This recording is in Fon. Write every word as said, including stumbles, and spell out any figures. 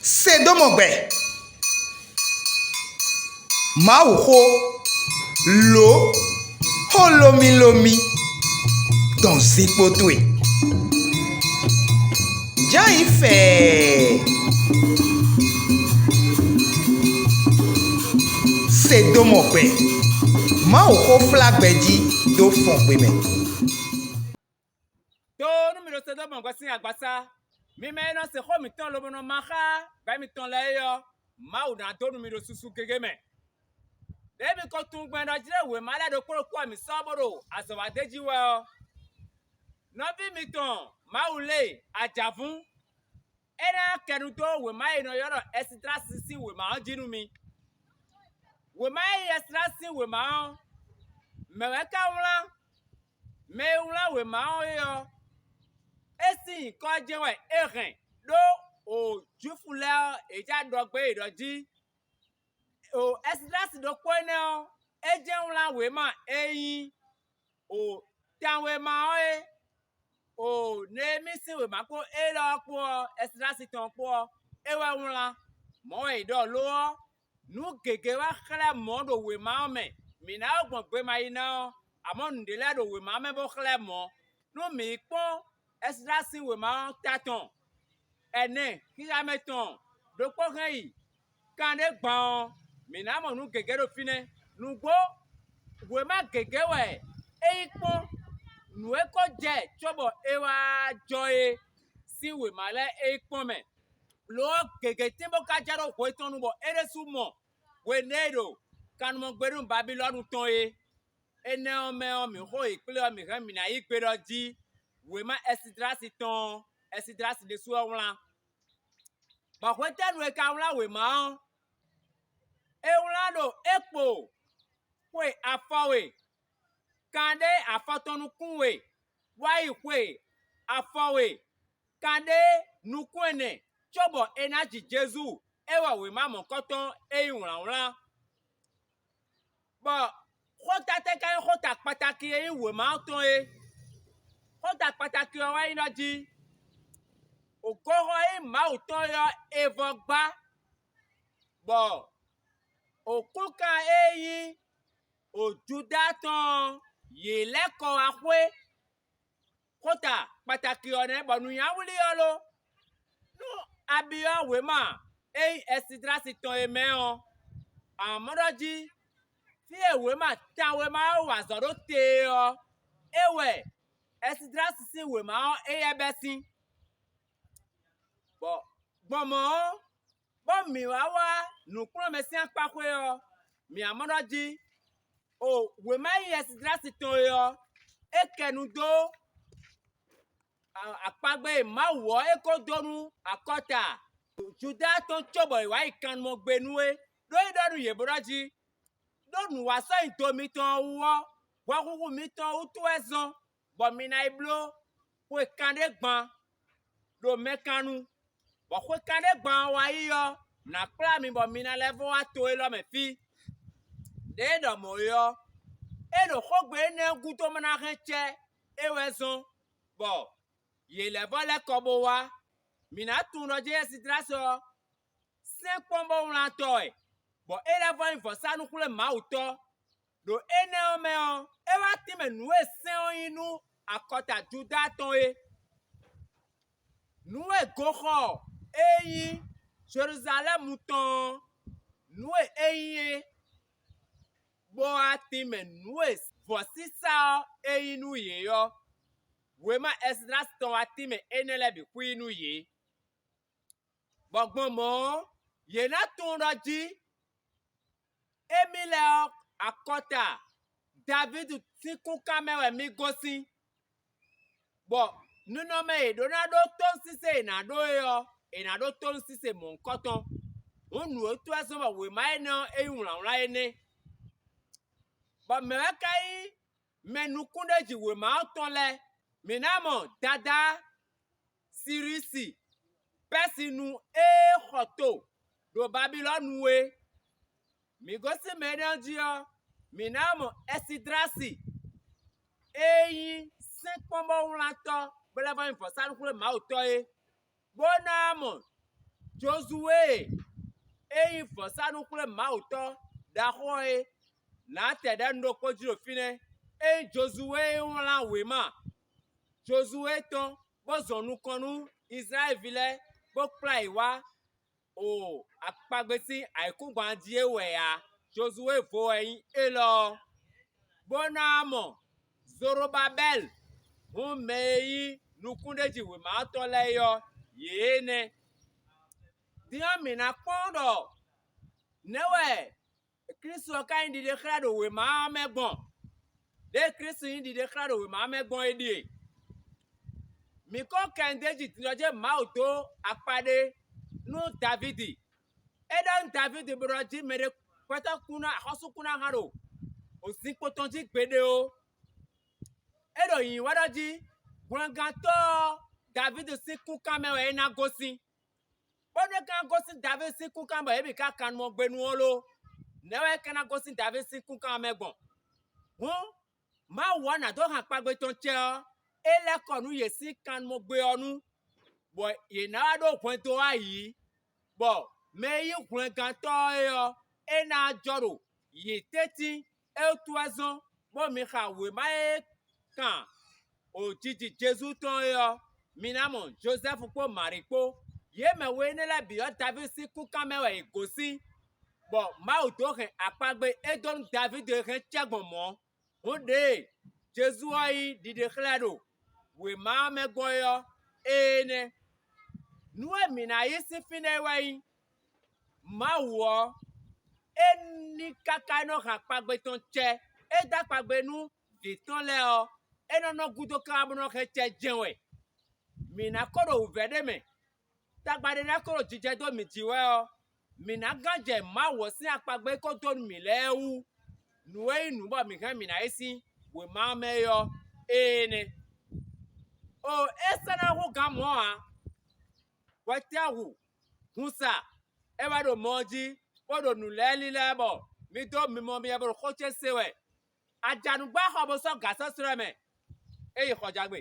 Se dó mɔ gbɛ. Mawuxó, lǒ, xó lómílómí dɔn zinkpo towe. Jǎ yi fɛɛ. Se dó mɔ gbɛ. Mawuxó flá gbɛ jí dó fɔn gbe mɛ. Tó nú mi ɖo Sodómu gbɔ sín agbasá, mi mɛ e nɔ se xó mǐtɔn lobo nɔ ma xá gbɛ̌ mitɔn lɛ́ɛ é ɔ́, Mawu ná dó nú mi ɖo susu gégé mɛ. Đěe mi ko tunwun gbɛn ɖɔ jlé wěma lɛ́ɛ ɖokpó ɖokpó wɛ mǐ sɔ́ bó ɖo azɔ̌ wa d'é jí wɛ ɔ́, nɔví mitɔn Mawu lé ajǎvún, é ná kɛ nu dó wěma e è nɔ ylɔ́ ɖɔ Ɛsidrasi sín wěma ɔ́ jí nú mi. Wěma e nyí Ɛsidrasi sín wěma ɔ́, mɛ̌ wɛ ka wlán? Mɛ e wlán wěma ɔ́ é ɔ́, é sín nyǐkɔ jɛ́n wɛ é hɛn ɖó o Jwifu lɛ́ɛ ɔ́, yě já ɖɔ gbé yě ɖɔ jí o Ɛsidrasi ɖokpó énɛ́ ɔ́, é jɛ́n wlán wěma e nyí o tanwéma ɔ́ é. O Neemíi sín wěma kpó élɔ́ ɔ́ kpó ɔ́, Ɛsidrasi tɔn kpó ɔ́, é wɛ wlán. Mɔ̌ wɛ è ɖɔ lo ɔ́, nǔ gěgé wɛ xlɛ́ mɔ̌ ɖo wěma ɔ́ mɛ. Mǐ ná wá gbɔn gbema yi ná ɔ́, amɔ̌ nǔɖé lɛ́ɛ ɖo wěma ɔ́ mɛ bó xlɛ́ mɔ̌. Nú mǐ yi kpɔ́n Ɛsidrasi sín wěma ɔ́ ta tɔn ɛnɛ xixa mɛ tɔn ɖokpó hɛn yi kanɖé gban ɔ́, mǐ ná mɔ nǔ gěgé ɖo fínɛ́. Nǔgbó, wěma gěgé wɛ é nyí kpɔ́n nǔ e ko jɛ cóbɔ é wá jɔ é sín wěma lɛ́ɛ é nyí kpɔ́n mɛ. Lo ɔ́, gěgé tín bó ka jɛ ɖó hwe tɔn nu bɔ é ɖésú mɔ hweɖée ɖo kannumɔgbénu Babilɔ́nu tɔn é. Énɛ́ ɔ́ mɛ ɔ́, mǐ xo yi kplé ɔ́, mǐ hɛn mǐ ná yí gbe ɖɔ jí wěma Ɛsidrasi tɔn ɔ́, Ɛsidrasi ɖésú ɔ́ wlán. Bɔ hwetɛ́nu e ka wlán wěma ɔ́, é wlán ɖo é kpo xwe afɔwe, kanɖé afɔtɔn nukún we, wá yi xwe afɔwe, kanɖé nukún ɛnɛ, cóbɔ è nǎ ji Jezu, é wɛ wěma mɔ̌kɔtɔn e nyí wlǎnwlán. Bɔ xóta tɛ́ ka nyí xóta kpataki e nyí wěma ɔ́ tɔn é? Xóta kpataki ɔ́ wɛ nyí ɖɔ jí: Goxɔ e nyí Mawu tɔn é ɔ́, è vɔ gbá, bɔ wǒkúnkan e nyí Juda tɔn ɔ́, yě lɛ́ kɔ wá xwé. Xóta kpataki ɔ́ nɛ́, bɔ nǔnywɛ́ wlí ɔ́ lo? Nú a byɔ́ wěma e nyí Ɛsidrasi tɔn é mɛ ɔ́, amɔ̌ ɖɔ jí, fí e wěma tawéma ɔ́ wa azɔ̌ ɖó te é ɔ́, é wɛ Ɛsidrasi sín wěma ɔ́ éyɛ́ bɛ́ sín. Bɔ gbɔn mɔ̌ ɔ́, bɔ mǐ wá wá nǔkplɔ́nmɛ sín akpaxwé ɔ́, mǐ wá mɔ ɖɔ jí, o wěma e nyí Ɛsidrasi tɔn é ɔ́, é kɛ nu dó akpagbe e Mawu ɔ́ é ko dó nú akɔta Juda tɔn cóbɔ è wǎ yi kannumɔ gbe nú é, ɖó é ɖɔ nú yě bó ɖɔ jí, ɖó nǔwasɔ́nyido mitɔn ɔ́ wú ɔ́, hwɛhuhu mitɔn ɔ́ wútu wɛ zɔ́n bɔ mi ná yi bló xwe kanɖé gban ɖo mɛkannu, bɔ xwe kanɖé gban ɔ́ wá yi ɔ́, nǎ kplá mi bɔ mi ná lɛ́ vɔ́ wá to élɔ́ mɛ fí. Đěe ɖɔ mɔ̌ é ɔ́, é ɖo xógbe énɛ́ ɔ́ gúdo ma ná hɛn cɛ é wɛ zɔ́n, bɔ yě lɛ́ vɔ́ lɛ́ kɔ bó wá. Mǐ ná tunwun ɖɔ Jezídrási ɔ́, sɛ́nkpɔ́nbɔwlantɔ́ wɛ, bɔ é lɛ́ vɔ́ nyí vɔ̌sánú-xwlémawutɔ́. Ɖo énɛ́ ɔ́ mɛ ɔ́, é wá tínmɛ nǔ e sɛ́n ɔ́ nyí nú akɔta Juda tɔn é. Nǔ e goxɔ e nyí Jeluzalɛ́mu tɔn ɔ́, nǔ e é nyí é, bó wá tínmɛ nǔ e vɔ̌sísá ɔ́ e nyí nú yě ɔ́, wěma Ɛsdrási tɔn wá tínmɛ énɛ́ lɛ́ɛ bǐ xwíí nú yě. Bɔ gbɔn mɔ̌ ɔ́, yě ná tunwun ɖɔ jí émí lɛ́ɛ ɔ́, akɔta Davídi sín kúnkan mɛ wɛ mí gosín, bɔ ninɔmɛ e è ɖǒ ná ɖó tónúsísé e è nǎ ɖó é ɔ́, è nǎ ɖó tónúsísé mɔ̌hunkɔtɔn. Hǔn nǔ e tó wɛ zɔ́n bɔ wěma énɛ́ ɔ́, é nyí wlǎnwlán énɛ́. Bɔ mɛ̌ wɛ ka nyí mɛ nukúnɖéjí wěma ɔ́ tɔn lɛ́ɛ? Mǐ ná mɔ Dadá Sirisi, Pɛ́sinu e xɔ to ɖo Babilɔ́nu é. Mǐ gosín mɛ énɛ́ ɔ́ jí ɔ́, mǐ ná mɔ Ɛsidrási e nyí sɛ́nkpɔ́nbɔwlantɔ́ bó lɛ́ vɔ́ nyí vɔ̌sánú-xwlémawutɔ́ é, bó ná mɔ Jozuwée e nyí vɔ̌sánú-xwlémawutɔ́ ɖaxó ɔ́ é, nǎ tɛ ɖɛ̌ nu ɖokpó jí ɖo fínɛ́. É nyí Jozuwée e wlán wěma Jozuwée tɔn, bó zɔn nukɔn nú Izlayɛ́li ví lɛ́ɛ, bó kplá yě wá o akpagbe sín ayǐkúngban jí é wɛ ǎ. Jozuwée vo wɛ nyí élɔ́ ɔ́, bó ná mɔ Zorobabɛ́li, hǔn mɛ e nyí nukúnɖéjí wěma ɔ́ tɔn lɛ́ɛ é ɔ́, yě énɛ́. Din ɔ́, mǐ ná kpɔ́n ɖɔ nɛ̌ wɛ Klísu ɔ́ ka nyí ɖiɖe xlɛ́ ɖo wěma ɔ́ mɛ gbɔn. Ɖěe Klísu nyí ɖiɖe xlɛ́ ɖo wěma ɔ́ mɛ gbɔn é ɖíe: Mǐ kɔn kɛnɖéjí din ɔ́ jɛ́n Mawu dó akpa ɖé nú Davídi. É ɖɔ nú Davídi bó ɖɔ jí mɛɖé gbɛtɔ́ kún ná axɔ́sú kún ná hán ɖo zinkpo tɔn jí gbeɖé ó. É ɖo nyǐnyí wɛ ɖɔ jí hwlɛngántɔ́ ɔ́ Davídi sín kúnkan mɛ wɛ é ná gosín. Bónú é ka ná gosín Davídi sín kúnkan bɔ yě bǐ ka kannumɔ gbe nú ɔ́ lo, nɛ̌ wɛ é ka ná gosín Davídi sín kúnkan ɔ́ mɛ gbɔn? Hǔn, Mawu ɔ́ ná dó hɛn akpagbe tɔn cɛ ɔ́, é lɛ́ kɔ nǔ yě sín kannumɔgbe ɔ́ nu, bɔ yě ná wá ɖó hwɛndo ayǐ, bɔ mɛ e nyí hwlɛngántɔ́ ɔ́ é ɔ́, é ná jɔ ɖo yě tɛ́ntin. É wútu wɛ zɔ́n bɔ mi xa wěma e kan o jiji Jezu tɔn é ɔ́, mi ná mɔ Jozɛ́fu kpó Mari kpó. Yě mɛ we énɛ́ lɛ́ɛ bǐ ɔ́, Davídi sín kúnkan mɛ wɛ yě gosín, bɔ Mawu dó hɛn akpagbe e dó nú Davídi é hɛn cɛ gbɔn mɔ̌. Hǔn ɖěe Jezu ɔ́ nyí ɖiɖe xlɛ́ ɖo wěma ɔ́ mɛ gbɔn é ɔ́, énɛ́. Nǔ e mǐ ná yí sín fínɛ́ é wɛ nyí: Mawu ɔ́, é ní káká nɔ hɛn akpagbe tɔn cɛ; é dó akpagbe nú vǐ tɔn lɛ́ɛ ɔ́, é nɔ nɔ gúdo káká bó nɔ hɛn cɛ jɛ́n wɛ. Mǐ ná ko ɖo wǔvɛ́ ɖé mɛ; tagba ɖé ná ko ɖo jijɛ dó mǐ jí wɛ ɔ́, mǐ ná gán jɛ Mawu ɔ́ sín akpagbe e ko dó nú mǐ lɛ́ɛ wú. Nǔ e nyí nǔ bɔ mǐ hɛn mǐ ná yi sín wěma ɔ́ mɛ é ɔ́, énɛ́. O é sɛ́ ná hú gǎn mɔ̌ ǎ. Hwɛtɛ́ hu, hun sa, é wɛ ɖo mɔ ɔ́ jí, bó ɖo nǔ lɛ́ɛ lílɛ́ bɔ mi dó mimɔ myɛ bó ɖo xó ce se wɛ. Ajanǔgbɛ́ xɔ bó sɔ́ gǎ sɔ́ slɔ́ ɛ mɛ. É yi xɔjagbe.